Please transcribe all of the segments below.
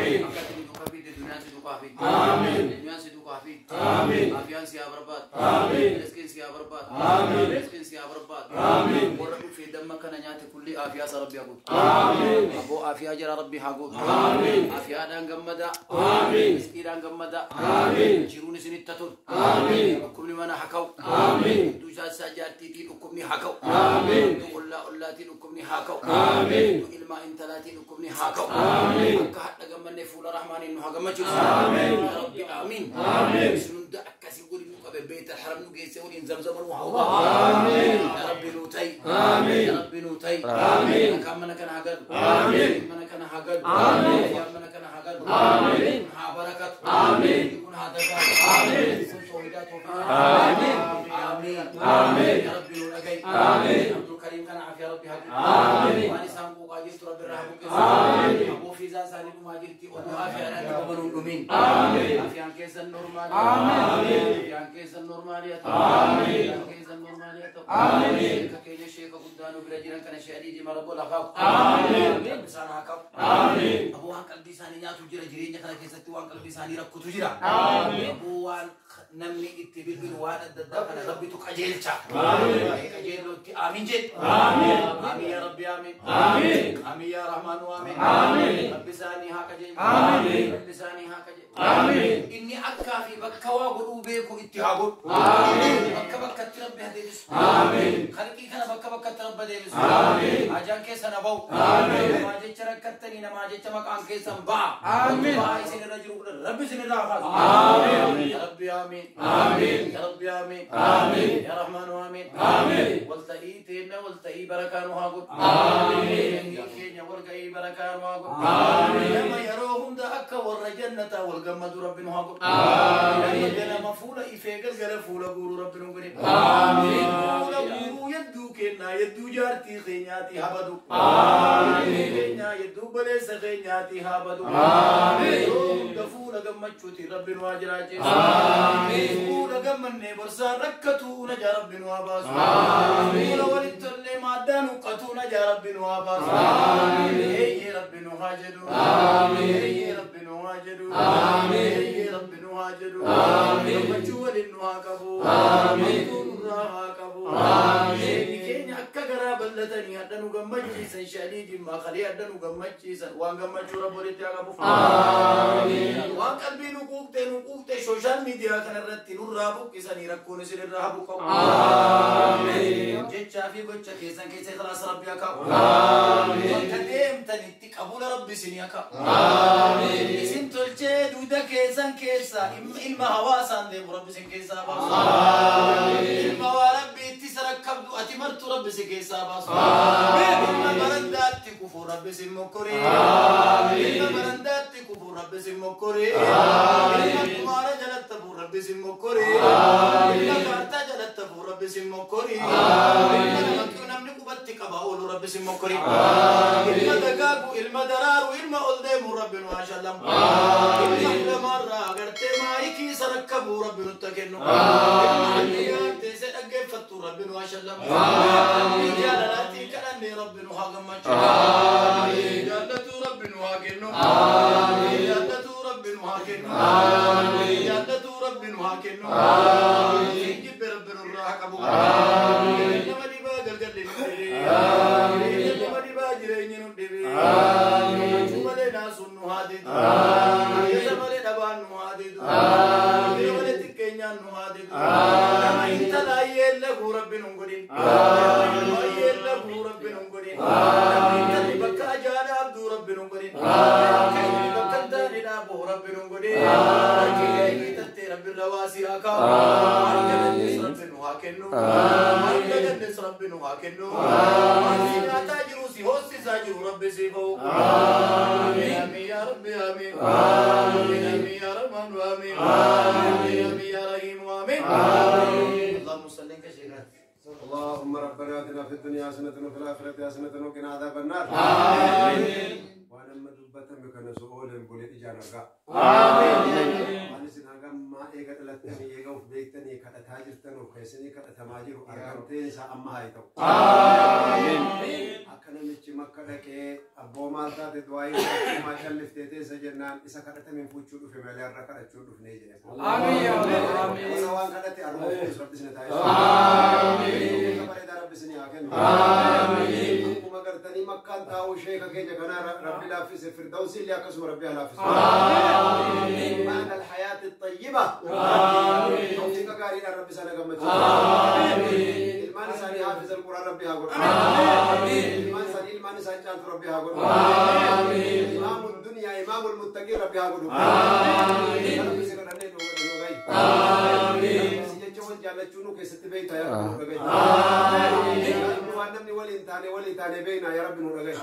Amiin. Akka ati nu duukaa fiidde duniyaan si duukaa fiidde. Amiin. Duniyaan si duukaa fiidde. Amiin. Afiyaan si haa barbaadu. Amiin. Riskiin si haa barbaadu. Amiin. Riskiin si haa barbaadu. Amiin. Warra dhufee damma kana nyaate kulli afiyaa isa Rabbi haa guutu. Amiin. Aboo afiyaa jara Rabbi haa guutu. Amiin. Afiyaadhaan gammada. Amiin. Riskiidhaan gammada. Amiin. Jiruun isinitti haa tolu. Amiin. Dhukkubni mana haa ka'u. Amiin. Hedduu jaarsaa jaartiitii dhukkubni haa ka'u. Amiin. Hedduu ollaa ollaatii dhukkubni haa ka'u. Amiin. Hedduu ilmaa intalaatii dhukkubni haa ka'u. Amiin. Akka hadha gammannee fuula Rahmaaniin nu haa gammachiisu. Amiin. Yaa Rabbi amiin. Amiin. Isin hunda akkasii waliin nu qabe beeyta haram nu geesse waliin zamzama nu haa hubatu. Amiin. Yaa Rabbi nuu ta'i. Amiin. Yaa Rabbi nuu ta'i. Amiin. Akkaan mana kana haa galu. Amiin. Mana kana haa galu. Amiin. Mana kana haa galu. Amiin. Haa barakatu. Amiin. Kun haa dagaagu. Amiin. Kun toohidaa toofiqaa. Amiin. Amiin. Amiin. Yaa Rabbi nuu dhaga'i. Amiin. Abdul Kariim kana afiyaa Rabbi haa godhu. Amiin. Waan isaan quuqaa jirtu Rabbi irraa haa buqqisu. Amiin. Aboo fiizaan isaanii dhumaa jirti oduu afiyaadhaan dhibaman hin dhumin. Amiin. Afiyaan keessan normaalii. Amiin. Afiyaan keessan normaalii haa ta'u. Amiin. Afiyaan keessan normaalii haa ta'u. Amiin. Sheeka keenya sheeka guddaa nu bira jiran kana shee adii diimaa Rabbi ol haa kaa'u. Amiin. Rabbi isaan haa qabu. Amiin. Aboo waan qalbii isaanii nyaatu jira jireenya kana keessatti waan qalbii isaanii rakkutu jira. Amiin. Aboo waan namni itti bilbilu waan adda addaa kana Rabbitu qajeelcha. Amiin. Qajeelootti amiin jedhi. Amiin. Amiin yaa Rabbi amiin. Amiin. Amiin yaa Rahmaanu amiin. Amiin. Rabbi isaanii haa qajeelchu. Amiin. Rabbi isaanii haa qajeelchu. Amiin. Inni akkaa fi bakka waa godhuu beeku itti haa godhu. Amiin. Bakka bakkatti Rabbi haa deebisu. Amiin. Khalqii kana bakka bakkatti Rabbi haa deebisu. Amiin. Hajaan keessan haa ba'u. Amiin. Namaa jecha rakkattanii namaa jecha maqaan keessan ba'a. Amiin. Ba'aa isin irra jiru Rabbi isin irraa haa kaasu. Amiin. Ya Rabbi amiin. Amiin. Ya Rabbi amiin. Amiin. Ya Rahmaanu amiin. Amiin. Walta'ii teenna walta'ii barakaa nu haa godhu. Amiin. Keenya walga'ii barakaa nu haa godhu. Amiin. Nama yeroo hunda akka warra jannataa wal gammadu Rabbi nu haa godhu. Amiin. Nama ganama fuula ifee galgala fuula guuru Rabbi nu godhe. Amiin. Fuula guuruu yedduu kennaa yedduu jaartii keenyaati haa badu. Amiin. Keenyaa yedduu baleessa keenyaati haa badu. Amiin. Yeroo hunda fuula gammachuutiin Rabbi nu haa jiraachisu. Amiin. Fuula gammannee borsaan rakkatuu najaa Rabbi nu haa baasu. Amiin. Fuula walitti tollee maaddaan huqqatuu najaa Rabbi nu haa baasu. Amiin. Eeyyee Rabbi nu haa jedhu. Amiin. Eeyyee Rabbi nu haa jedhu. Amiin. Eeyyee Rabbi nu haa jedhu. Amiin. Gammachuu waliin nu haa qabu. Amiin. Hamtuu nurraa haa qabu. Amiin. Keenya akka garaa bal'atanii hadha nu gammachiisan shaalii jimmaa kalee hadha nu gammachiisan waan gammachuu Rabbi walitti haa qabu. Amiin. Waan qalbii nu quuqxee nu quuqxee sooshaal miidiyaa kanarratti nurraa buqqisanii rakkoon isin irraa haa buqqa'u. Amiin. Jechaa fi gocha keessan keessa ikhlaasa Rabbi haa kaa'u. Amiin. Bakka deemtanitti qabuula Rabbi isin haa kaa'u. Amiin. Isin tolchee duuda keessan keessa ilma hawaasaan deemu Rabbi isin keessaa baasu. Amiin. Ilma waa Rabbi itti sarakkabdu ati martu Rabbi si keessaa baasu. Amiin. Ilma barandaatti kufu Rabbi isin mokkoree. Amiin. Ilma barandaatti kufu Rabbi isin mokkoree. Amiin. Ilma kumaara jalatti hafu Rabbi isin mokkoree. Amiin. Ilma kaartaa jalatti hafu Rabbi isin mokkoree. Amiin. Ilma namatti namni qubatti qaba oolu Rabbi isin mokkoree. Amiin. Ilma dagaagu, ilma daraaru, ilma ol deemu Rabbi nu haa shallamu. Amiin. Ilma ulamaarraa agartee maayikii sarakkabu Rabbi nutti haa kennu. Amiin. Ilma hadiyyaan teessee dhaggeeffattu Rabbi nu haa shallamu. Amiin. Jaalalaatiin kadhannee Rabbi nu haa gammachiisu. Amiin. Jaallatuu Rabbi nu haa kennu. Amiin. Jaallatuu Rabbi nu haa kennu. Amiin. Jaallatuu Rabbi nu haa kennu. Amiin. Jibbe Rabbi nurraa haa qabu. Amiin. Nama dhibaa galgalli nu dhibee. Amiin. Nama dhibaa jireenyi nu dhibee. Amiin. Gammachuu malee naasuun nu haa didu. Amiin. Hiyyeessa malee dhabaan nu haa didu. Amiin. Malee xiqqeenyaan nu haa didu. Nama intala ayyeella Rabbi nu hin godhin. Nama ayyeella Rabbi nu hin godhin. Nama intalli bakka ajaa dhaabdu Rabbi nu hin godhin. Akka inni bakka hin taane dhaabu Rabbi nu hin godhin. Harki keenya tattee Rabbi irra waasii haa kaa'u. Harka dandeessu Rabbi nu haa kennu. Harka dandeessu Rabbi nu haa kennu. Waan si nyaataa jiru si hoosisaa jiru Rabbi si ba'u. Amiin. Amiin yaa Rabbi amiin. Amiin amiin yaa Rahmaanu amiin. Amiin amiin yaa Rahiimu amiin. Allahumma salli ka sheekhaati. اللهم ربنا اتنا في الدنيا حسنة وفي الآخرة حسنة وقنا عذاب النار. آمين. وانا ما دبتم بكنا سؤال بولي إجانا غا. آمين. وانا سنغا ما إيغا تلتني إيغا وفبيتني كتا تاجرتن وكيسني كتا تماجر أرغمتين سا أما هايتو. آمين. Akka namichi makka Bakka dhaqee abboo maal taate du'aayii maal calliftee teessa jennaan isa kadhatameen fuuchuu dhufe malee har'a kadhachuu dhufnee jedhe. Warra waan kadhate arruma fuudhus rabbi isin taasisu. Amiin. Bareedaa rabbi isin haa kennu. Amiin. Akkuma gartanii makkaan taa'uu sheeka keenya kanaa rabbi laaffise firdawsi illee akkasuma rabbi haa laaffisu. Amiin. معنى الحياة الطيبة. آمين. توفيق gaariidhaan rabbi sana gammachiisu. Amiin. Ilmaan isaanii حافظ القرآن rabbi haa godhu. Amiin. Ilmaan isaanii ilmaan isaan caaltu rabbi haa godhu. Amiin. إمام الدنيا إمام المتقين rabbi haa godhu. Amiin. Rabbi si kadhannee nu gahi. Amiin. Si jecha wal jaallachuu nu keessatti beektaa yaa rabbi nu dhagahi. Amiin. Waan namni waliin taane waliin taane beeknaa yaa rabbi nu dhagahi.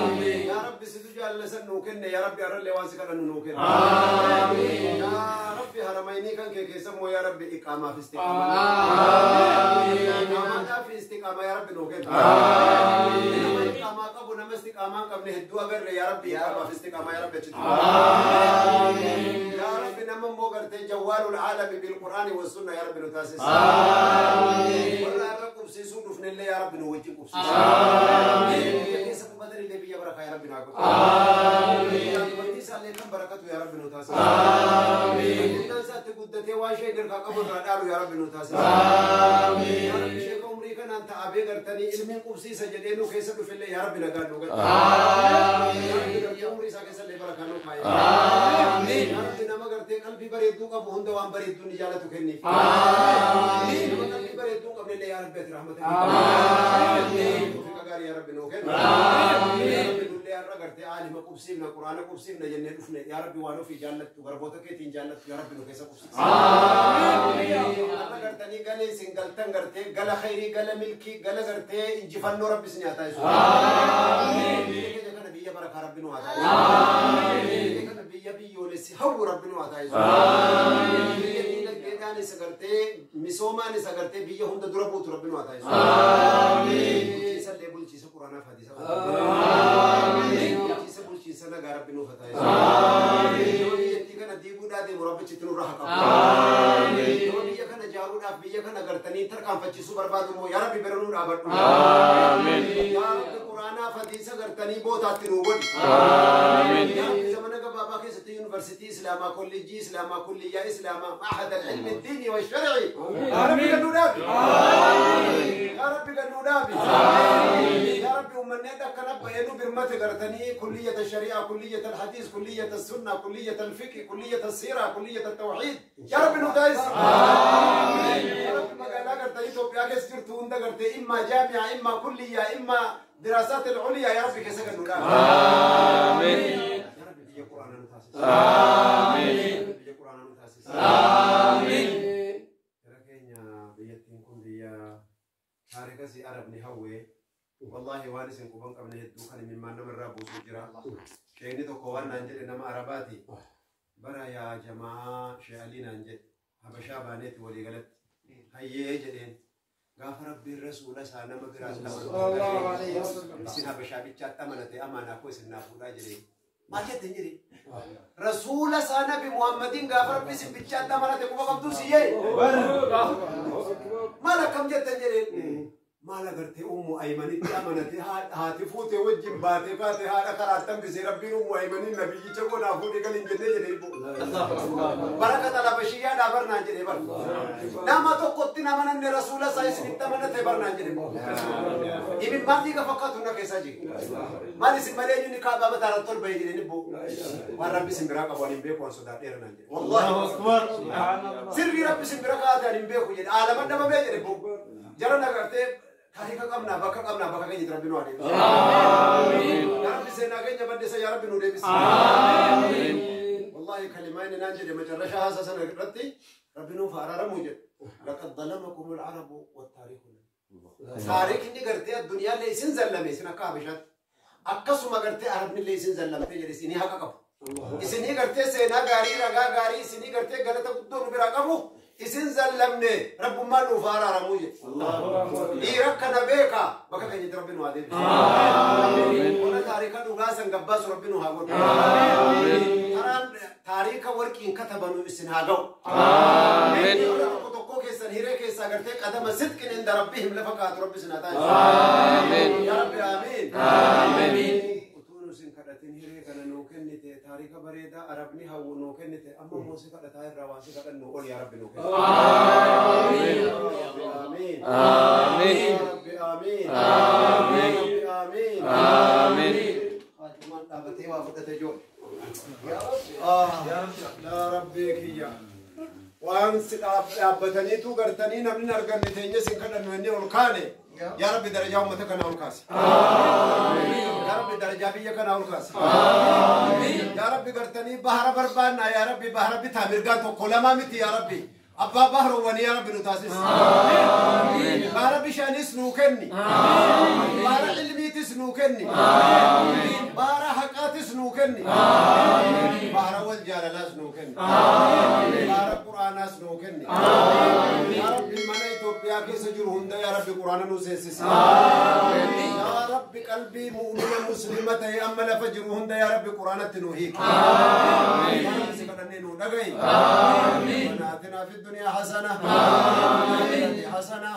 Amiin. Yaa rabbi situ jaalala nuu kenne yaa rabbi arrallee waan si kadhannu nuu kenne. Amiin. Yaa rabbi haramaynii kan kee keessa immoo yaa rabbi iqaamaa fi istiqaamaa. Iqaamaadhaa fi istiqaamaa yaa rabbi nuu kenne. Nama iqaamaa qabu nama istiqaamaa hin qabne hedduu agarre yaa rabbi iqaamaa fi istiqaamaa yaa rabbi achitti. Yaa rabbi nama immoo gartee جوال العالم بالقرآن والسنة yaa rabbi nu taasisa. Warra har'a qubsiisuu dhufnellee yaa rabbi nu wajjin qubsiisa. Biyya keessa qubatanillee biyya barakaa yaa rabbi naa godhu. Dubartii isaallee kan barakatu yaa rabbi nu taasisa. Guddinaan isaatti guddatee waan ishee dirqaa qabu irraa dhaalu yaa rabbi nu taasisa. Yaa rabbi sheeka umrii kanaan ta'abee gartanii ilmiin qubsiisa jedhee nu keessa dhufillee yaa rabbi nagaan nu galcha. Yaa rabbi gartee umrii isaa keessallee barakaa nu kaa'e. Yaa rabbi nama gartee qalbii bareedduu qabu hunda waan bareedduu ni jaalatu kenniif. Nama qalbii bareedduu hin qabnellee yaa rabbi ati rahmata kenniif. Tawfiiqa gaarii yaa rabbi nuu kenni. Yaa rabbi nullee har'a gartee aalima qubsiifna quraana qubsiifna jennee dhufne yaa rabbi waan ofii jaallattu garboota keetiin jaallattu yaa rabbi nu keessa qubsiisi. Har'a gartanii galee isin galtan gartee gala khayrii gala milkii gala gartee injifannoo rabbi isin haa taasisu. Biyya keenya kana biyya barakaa rabbi nu haa taasisu. Biyya kana biyya biyyoolessi hawwu rabbi nu haa taasisu. Biyya diinagdeedhaan isa gartee misoomaan isa gartee biyya hunda dura buutu rabbi nu haa taasisu. Bulchiinsa illee bulchiinsa quraanaaf hadiisa. Bulchiinsa bulchiinsa nagaa rabbi nuuf haa taasisu. Nama biyyattii kana diiguudhaa deemu rabbichitti nurra haa qabu. Nama biyya kana ijaaruudhaaf biyya kana gartanii tarkaanfachiisuu barbaadu immoo yaa rabbi bira nuu dhaabadhu. Yaa rabbi quraanaaf hadiisa gartanii bootaatti nuu godhi. Yaa rabbi zamana gabaabaa keessatti yuunivarsiitii islaamaa kolleejjii islaamaa kulliyyaa islaamaa معهد العلم الديني والشرعي yaa rabbi gannuu dhaabi. Yaa rabbi gannuu dhaabi. Yaa rabbi uummanni akkana ba'ee nu birmate gartanii كلية الشريعة كلية الحديث كلية السنة كلية الفقه كلية السيرة كلية التوحيد yaa rabbi nu taasisi. Yaa rabbi magaalaa gartanii Itoophiyaa keessa jirtu hunda gartee إما جامعة إما كلية إما دراسات العليا yaa rabbi keessa gannuu dhaabi. Yaa rabbi biyya quraana nu taasisi. Biyya quraana nu taasisi. Jara keenya biyyattiin kun biyya taarikasi arabni hawwee wallahi waan isin quban qabne hedduu kan imimmaan namarraa buusuu jira. Sheekni tokko waan naan jedhe nama arabaati. Bara yaa jamaa shee'alii naan jedhe habashaa baaneeti walii galatti. Hayyee jedheen gaafa rabbiin rasuula isaa nama biraas lama isin habashaa bichaatti amanate amaanaa koo isin naa fuudhaa jedheen. Maal jetteen jedhee? Rasuula isaa nabi Muhammadiin gaafa rabbi isin bichaatti amanate quba qabduu siyyee. Maal akkam jettan jedheen? Maal agartee ummu aymanitti amanate haati fuutee wajjin baatee baatee haadha karaatti hambisee rabbiin ummu aymaniin nabiyyicha godhaa fuudhee galin jennee jedhee barakata labashiyyaadhaa barnaan jedhee bar nama tokkotti namananne rasuula isaa isinitti amanate barnaan jedhee imimmaan dhiiga fakkaatu na keessaa jiru maal isin malee eenyuun kaabaa mataa irratti ol bahee jedhee nibbo waan rabbi isin biraa qabu ani hin beeku waan sodaadheera naan jedhe wallahi sirrii rabbi isin bira kaa'ate ani hin beeku jedhe aalaman dhabamee jedhe bo jara nagartee taarika qabnaa bakka qabnaa bakka keenyatti rabbi nu haa deebisu. Yaa rabbi seenaa keenya baddeessa yaa rabbi nu deebisi. Wallahi kalimaa inni naan jedhe macarrashaa haasa sana irratti rabbi nuuf araaramuu jedhe. لقد ظلمكم العرب والتاريخ. Taarikni gartee addunyaallee isin zallame isin akka habashaatti. Akkasuma gartee arabnillee isin zallamtee jedhe isinii haqa qabu. Isinii gartee seenaa gaarii ragaa gaarii isinii gartee galata guddoo nu biraa qabu isin zallamne rabbummaan nuuf araaramuu jedhe. Dhiira akkana beeka bakka keenyatti rabbi nu haa deebisu. Warra taarika dhugaa san gabbaasu rabbi nu haa godhu. Karaan taarika warqiin katabanu isin haa ga'u. Warra tokko tokkoo keessan hiree keessaa Gartee qadama sidqin inda rabbihim lafa kaatu Rabbi isin haa taasisu. Yaa Rabbi, amiin. Utuu nu sin kadhatin hiree kana nuu kennite, taarika bareedaa Arabni hawwu nuu kennite. Amma immoo si kadhataa irraa waan si kadhannu ol yaa Rabbi nuu kennite. Amiin. Yaa Rabbi, amiin. Yaa Rabbi, amiin. Faatimaan dhaabatee waa fudhate ijoollee. Yaa Rabbi kiyya. Waan si dhaabbataniitu gartanii namni hin arganne teenye sin kadhannu inni ol kaane. Yaa Rabbi, darajaa uummata kanaa ol kaasi. Yaa Rabbi, darajaa biyya kanaa ol kaasi. Yaa Rabbi, gartanii bahara barbaannaa. Yaa Rabbi, bahara bitaa mirgaan tokko lamaa miti. Yaa Rabbi, abbaa baharoowwanii yaa Rabbi nu taasis. Bahara bishaanis nuu kenni. Bahara ilmiitis nuu kenni. Bahara haqaatis nuu kenni. Bahara wal jaalalaas nuu kenni. Bahara Quraanaas nuu kenni. Yaa Rabbi, mana Itoophiyaa keessa jiru hunda yaa Rabbi Quraana nuu seensisi. Yaa Rabbi, qalbii mu'mina Muslima ta'e amma lafa jiru hunda yaa Rabbi Quraanatti nuu hiiki. Yaa Rabbi, si kadhannee nuu dhagahi. ربنا آتنا في الدنيا حسنة، حسنة.